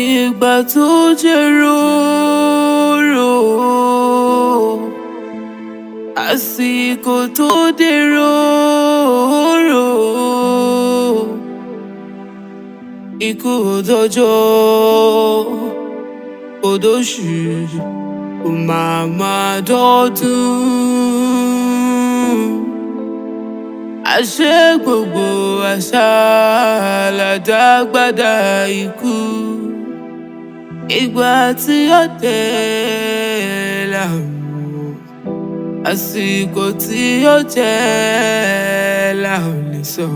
Ìgbà tó jẹ́ róró, àsìkò tó dé róró, ikú òdòjọ́ òdòṣù kò máa máa dọ́dún. Àṣé gbogbo àṣà làdágbádá ikú. Ìgbà tí ó dé là mọ̀, àsìkò tí ó jẹ́ là ò lè sọ.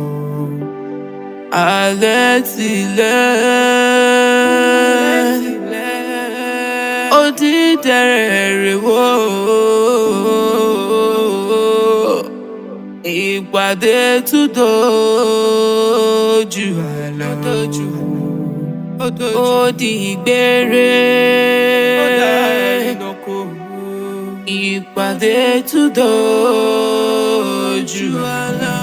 Alẹ́ tilẹ̀ ó dídẹrẹ́ rè wò. Ìpàdé tún dojú àlá, ó di ìgbére. Ìpàdé tún dojú àlá,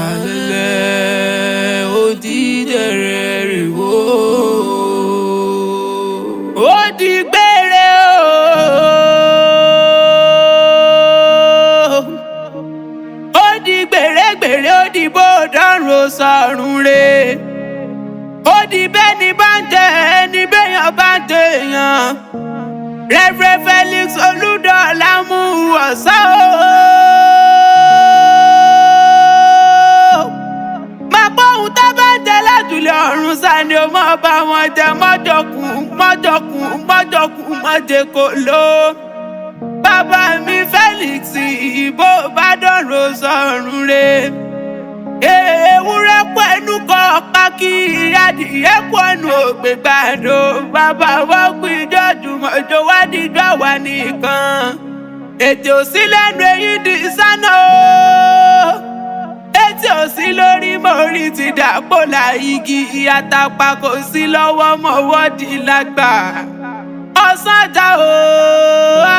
alẹ́ ó dídẹrẹ́ rè wò. Ó di gbére o. Ó di gbèrègbèrè, ó di bó dọ́rùn sọ̀rùn re. Ó di bẹ́ni bá ń tẹ ẹni béèyàn bá ń tẹ èèyàn. Reverend Felix Olúdọ̀lá mú ọ̀sán o. Máa pọ́ ohun tó bá ń jẹ lájùlẹ̀ ọ̀run sani ó máa bá wọn jẹ mọ́jọkùn mọ́jọkùn mọ́jọkùn mọ́jẹkọ̀ ló. Bàbá mi Felix ìbò bá dọ̀rùn sọ̀rùn re. Ewúrẹ́ pẹ̀lú kọ́ pákí, adìyẹ pọ̀nù ògbégbàdo. Bàbá wa pín jọ́jùmọ̀jọ wá díjọ́ àwa nìkan. Ètò òsí lẹ́nu eyín di sánà o. Etí òsí lórí mórí ti dàpọ̀ là igi àtàpà kò sí lọ́wọ́ mọ́wọ́ di lágbà. Ọ̀sán já o,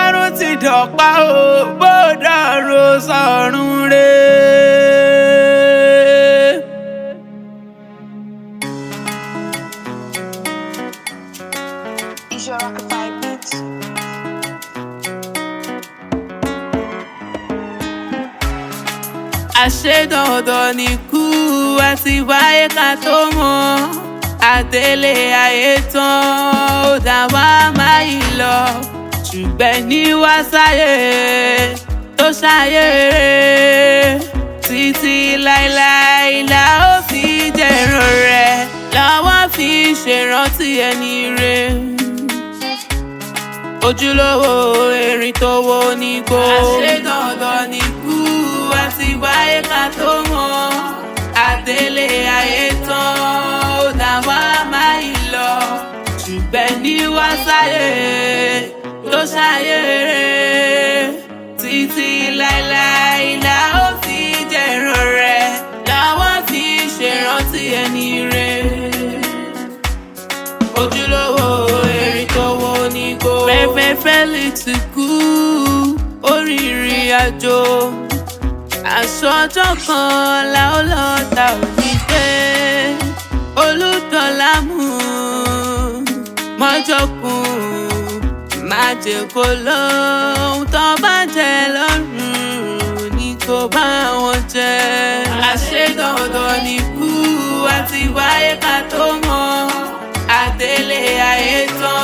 àrùn ti dọ̀pá o, bó dọ̀rùn sọ̀rùn re. Is your Rockify beats? Àṣé dandan ni kú àti wáyé ká tó mọ̀. Àdélé ayé tán ó dá wá máa yìí lọ. Ṣùgbọ́n ní wá sáyé tó ṣayé rere. Títí láéláé la ó fi dẹ̀rùn rẹ̀ làwọn fi ṣèrántí ẹni rẹ̀. Ojúlówó erin tó wó nígbó. Àṣé dandan ni kú àti wáyé ká tó mọ̀. Àdélé ayé tán ó dá wá máa yìí lọ. Ṣùgbọ́n ní wá sáyé tó ṣayé rere. Títí láéláé la ó fi dẹ̀rùn rẹ̀ làwọn fi ṣèrántí ẹni rẹ̀. Ojúlówó erin tó wó nígbó. Reverend Felix kú oríire àjò. Aṣọ ọjọ́ kan la ó lọ ta ò ní dé. Olúdọ̀lá mú mọ́jọ́kùn má jẹ́ kó lóhun tó bá jẹ lọ́rùn ní kó bá wọn jẹ. Àṣé dandan ni kú àti wáyé ká tó mọ̀. Àdélé ayé tán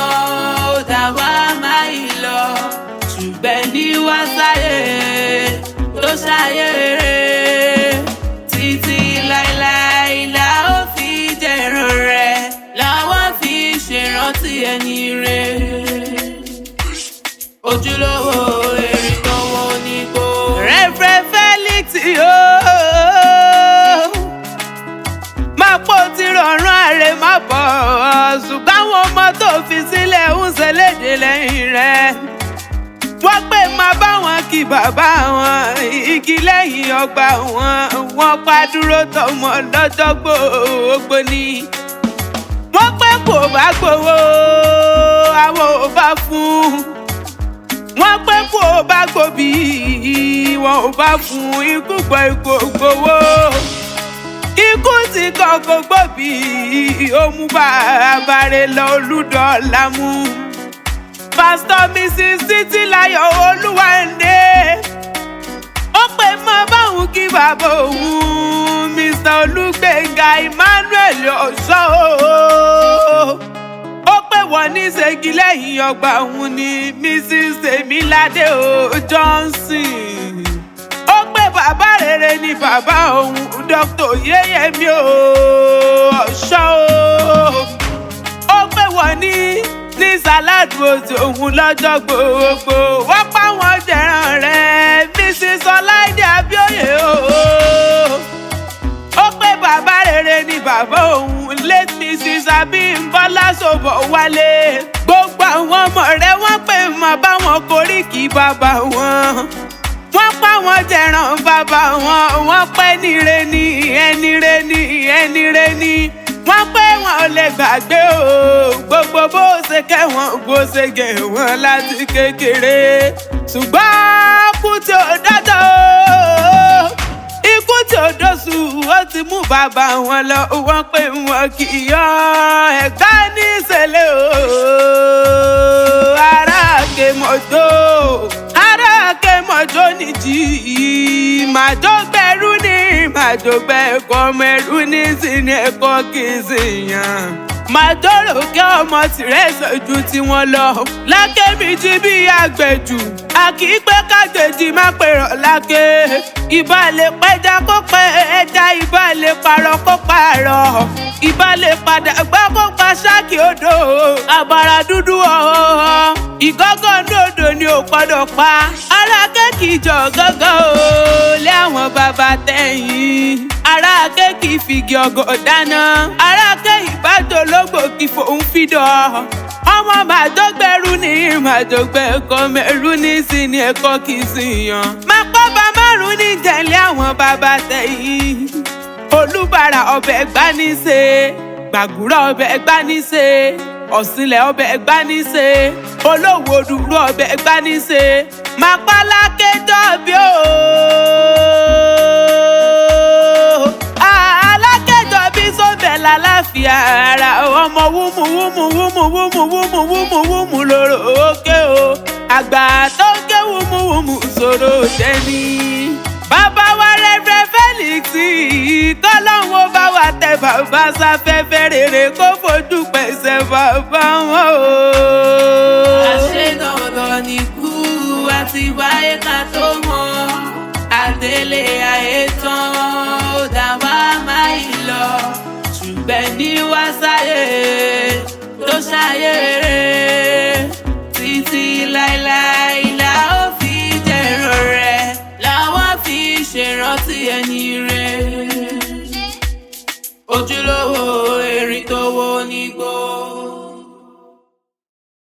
ó dá wá máa yìí lọ. Ṣùgbọ́n ní wá sáyé tó ṣayé rere. Títí láéláé la ó fi dẹ̀rùn rẹ̀ làwọn fi ṣèrántí ẹni rẹ̀. Ojúlówó erin tó wó nígbó. Reverend Felix yóò máa pò tí rọrùn àrè má bọ̀, ṣùgbọ́n àwọn ọmọ tó fi sílẹ̀ ń ṣẹlẹ̀dẹ̀ lẹ́yìn rẹ̀. Wọ́n pè máa bá wọn kí bàbá wọn, igi lẹ́yìn ọgbà wọn, wọ́n pa dúró tọmọ lọ́jọ́ gbogbo ni. Wọ́n pé kò bá gbowó, àwọn ò bá fún. Wọ́n pé kò bá gbòbí, wọn ò bá fún. Ikú gbọ́ ikú gbowó. Ikú tí kọ̀ọ̀kan gbòbí ó mú bàbá rẹ̀ lọ Olúdọ̀ọ́lá mú. Pásítọ̀ Mrs. Títílayọ̀ Olúwàndé ó pè mọ́ báwọn kí bàbá òun Mr. Olúgbénga Emmanuel Ọ̀ṣọ́ ó pè wọ́n ní ṣègi lẹ́yìn ọgbà òun ni Mrs. Tèmiládé o Johnson ó pè bàbá rere ní bàbá òun Dr. Yéyẹmí o Ọ̀ṣọ́ ó pè wọ́n ní sàládù oṣù òun lọ́jọ́ gbogbo wọ́n pa wọ́n jẹran rẹ̀ Mrs. Ọláìdé Abíóyè o. Ó pé bàbá rere ni bàbá òun late Mrs. Abímbọ́lá Ṣòbọ̀wálé. Gbogbo àwọn ọmọ rẹ̀ wọ́n pè mọ́ báwọn koríki bàbá wọn. Wọ́n pa wọ́n jẹran bàbá wọn, wọ́n pẹ́ níre ní ẹni re ní ẹni re ní. Wọ́n pé wọn ò lè gbàgbé o, gbogbo bó ṣe kẹ́ wọn bó ṣe gẹ̀ wọ́n láti kékeré. Ṣùgbọ́n kú tí ò dájọ́ o, ikú tí ò dóṣù ó ti mú bàbá wọn lọ, wọ́n pé wọn kì í yọ ẹ̀gbá ní ìṣẹ̀lẹ̀ o. Ará Àkèmọ̀jó, ará Àkèmọ̀jó nìjì, màjó gbẹrú ní màjó gbẹ̀kọ́ mẹ́rú ní sí ní ẹ̀kọ́ kì í sì yàn. Màjó rò kí ọmọ tìrẹ sọ̀jú tí wọ́n lọ. Lákè mi jí bí àgbẹ̀jù, a kì í pé kájèjì má pèrọ̀ lákè. Ìbá lè pẹja kó pẹ ẹja, ìbá lè parọ́ kó parọ́. Ìbá lè padà gbọ́ kó pa ṣáàkì odò. Àbàrà dúdú ọ̀họ̀họ̀, ìgọ́gọ́ ní odò ni ò gbọ́dọ̀ pa. Ará kéèkì jọ gọ́gọ́ o, lé àwọn bàbá tẹ̀yìn. Ará kéèkì fìgì ọ̀gọ̀ dáná. Ará kéèkì bájò lógbò kì fòun fìdọ̀. Ọmọ màdógbẹ̀rú ní màdógbẹ̀kọ mẹ́rú ní sí ní ẹ̀kọ́ kì í sì yàn. Máa pọ́ bá márùn-ún ní jẹ̀lé àwọn bàbá tẹ̀yìn. Olúbàrà ọbẹ̀ gbaníṣe, gbàgúrà ọbẹ̀ gbaníṣe, ọ̀sìnlẹ̀ ọbẹ̀ gbaníṣe, olówó dúró ọbẹ̀ gbaníṣe. Máa pa lákéjọ́ bí o. Alákẹ́jọ́ bí sóbẹ̀ lálàáfíà ara ọmọ wúmù wúmù wúmù wúmù wúmù wúmù wúmù lóró òkè o. Àgbà tó ń ké wúmù wúmù sòrò jẹ́ni. Bàbá wa Rẹ́fẹ́ Felix kọ́lọ́hún ó bá wa tẹ bàbá sáfẹ́fẹ́ rere kó fojú pẹ̀sẹ̀ bàbá wọn o. Àṣé dandan ni kú àti wáyé ká tó mọ̀. Àdélé ayé tán ó dá wá máa yìí lọ. Ṣùgbọ́n ní wá sáyé tó ṣayé rere. Títí láéláé la ó fi jẹ̀rọ rẹ̀. Làwọn fi ṣèrántí ẹni rẹ̀. Ojúlówó